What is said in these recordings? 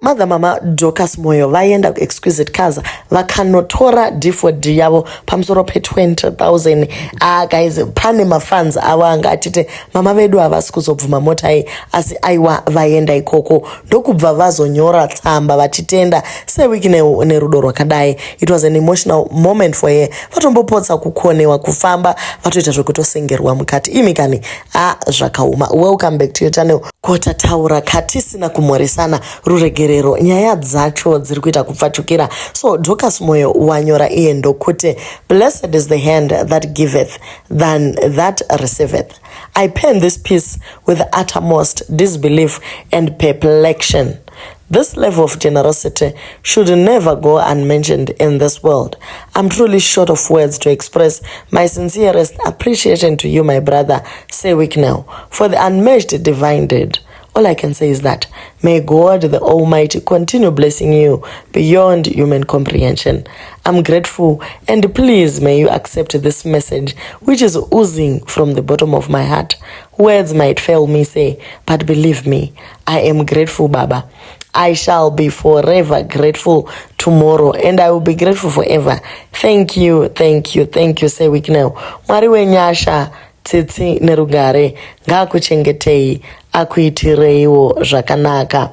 Mother Mama Dorcas Moyo vaenda kuExquisite Cars vakanotora D4D yavo pamusoro pe20,000. Ah guys, pane mafans avo anga achiti mama vedu havasi kuzobvuma mota iyi, asi aiwa, vaenda ikoko ndokubva vazonyora tsamba vachitenda Sir Wicknell nerudo rwakadai. It was an emotional moment for her. Vatombopotsa kukonewa kufamba, vatoita zvekutosengerwa mukati. Imi kani, ah, zvakaoma. Welcome back to your channel. Kotataura katisina kumhoresana, ruregerero, nyaya dzacho dziri kuita kupfachukira. So Dorcas Moyo wanyora iye ndokuti, "Blessed is the hand that giveth than that receiveth. I pen this piece with uttermost disbelief and perplexion. This level of generosity should never go unmentioned in this world. I'm truly short of words to express my sincerest appreciation to you, my brother, Sir Wicknell, for the unmatched divine deed. All I can say is that may God the Almighty continue blessing you beyond human comprehension. I'm grateful, and please may you accept this message, which is oozing from the bottom of my heart. Words might fail me, say, but believe me, I am grateful, Baba. I shall be forever grateful tomorrow, and I will be grateful forever. Thank you, thank you, thank you, Sir Wicknell. Mwari wenyasha, tsitsi nerugare ngaakuchengetei, akuitireiwo zvakanaka,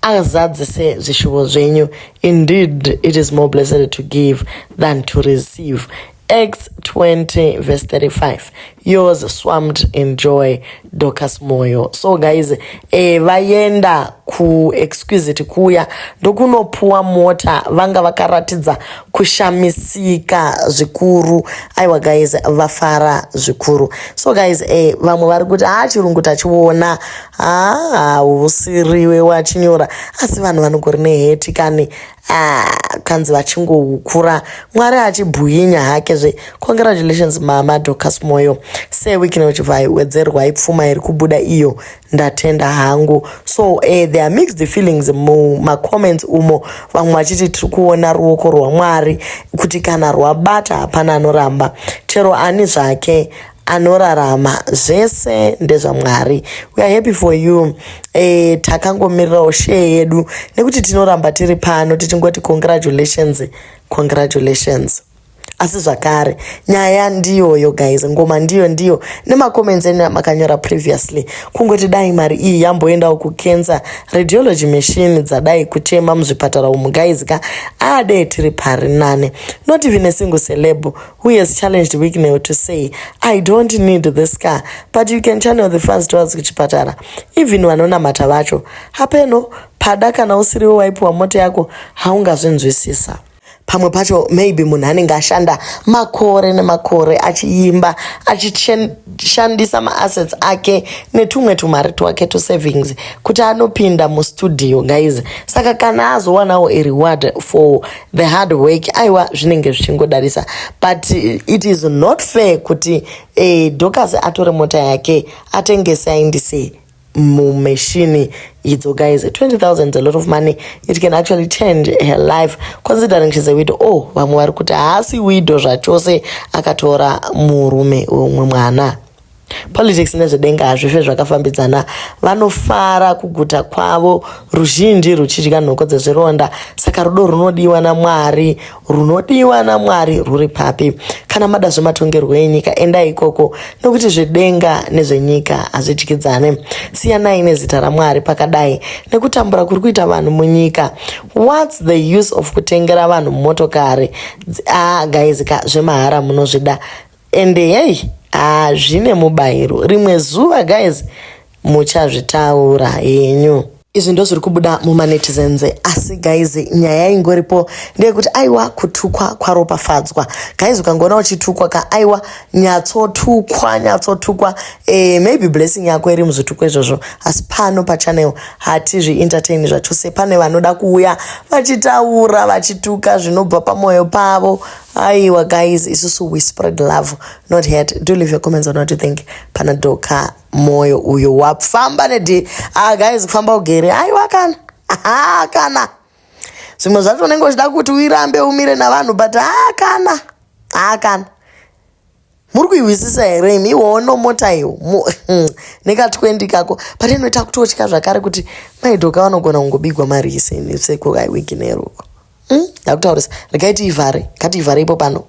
azadzise zvishuvo zvenyu. Indeed, it is more blessed to give than to receive. Acts 20 verse 35. Yours swamped in joy, Dorcas Moyo." So guys, vaenda kuExquisite kuya ndokunopuwa mota. Vanga vakaratidza kushamisika zvikuru. Aiwa guys, vafara zvikuru. So guys, vamwe vari kuti, "Ha, chirungu tachiona, hausiriwe wachinyora." Asi vanhu vanongori nehate kani. Ah, kanzi vachingohukura, Mwari achibhuyinya hake zve. Congratulations, Mama Dorcas Moyo. Sir Wicknell Chivayo, wedzerwai pfuma iri kubuda iyo. Ndatenda hangu. So there are mixed feelings mumacomments umo, vamwe vachiti tiri kuona ruoko rwaMwari kuti kana rwabata hapana anoramba, chero ani zvake anorarama, zvese ndezvaMwari. We are happy for you. Takangomirirawo share yedu nekuti tinoramba tiri pano tichingoti congratulations, congratulations. Asi zvakare nyaya ndiyoyo guys, ngoma ndiyo ndiyo nemacomments enyu makanyora previously, kungoti dai mari iyi yamboendawo kucancer radiology machine dzadai kuchema muzvipatara umu guys ka, ade tiri pari nane. Not even a single celeb who has challenged Wicknell to say, "I don't need this car, but you can channel the funds towards kuchipatara." Even vanonamata vacho hapeno pada. Kana usiriwo waipiwa mota yako, haungazvinzwisisa. Pamwe pacho maybe munhu anenge ashanda makore nemakore achiimba, achishandisa maassets ake netumwe tumari twake tusavings kuti anopinda mustudio guys. Saka kana azowanawo a reward for the hard work, aiwa, zvinenge zvichingodarisa. But it is not fair kuti Dorcas atore mota yake, atengese, aindise mumachine idzo guys. 20,000 is a lot of money. It can actually change her life, considering she's a widow. Oh, vamwe vari kuti haasi widow zvachose, akatora murume wemumwe mwana. Politics nezvedenga hazvife zvakafambidzana. Vanofara kuguta kwavo, ruzhinji ruchidya nhoko dzezvironda. Saka rudo runodiwa naMwari, runodiwa naMwari rwuri papi? Kana mada zvematongerwo enyika, endai ikoko, nokuti zvedenga nezvenyika hazvidyidzane. Siyanai nezita raMwari pakadai nekutambura kuri kuita vanhu munyika. What's the use of kutengera vanhu motokari? Ah guys ka, zvemahara munozvida, ende hei, hazvine mubayiro. Rimwe zuva guys muchazvitaura henyu. Izvi ndo zviri kubuda mumanetizens. Asi guys, nyaya ingoripo ndeyekuti aiwa, kutukwa kwaropafadzwa guys. Ukangoona uchitukwa ka, aiwa, nyatsotukwa, nyatsotukwa. Maybe blessing yako iri muzvitukwa izvozvo. Asi pano pachannel hatizvi entertain zvachose. Pane vanoda kuuya vachitaura, vachituka zvinobva pamwoyo pavo. Aiwa guys, isusu we spread love, not hate. Do leave your comments on what you think pana Dorcas Moyo uyo wafamba nedi. Ah guys, kufamba ugere, aiwa kana, ah, kana zvimwe zvacho unenge uchida kuti uirambe umire navanhu, but ah kana, ah kana. Muri kuihwisisa here imi? Iwono mota iyo neka20 kako, but inoita kutotya zvakare kuti maiDoka vanogona kungobigwa mari iseni sekukaWicknell uko. Ndakutaurisa, regai tiivhare, ngatiivhare ipo pano.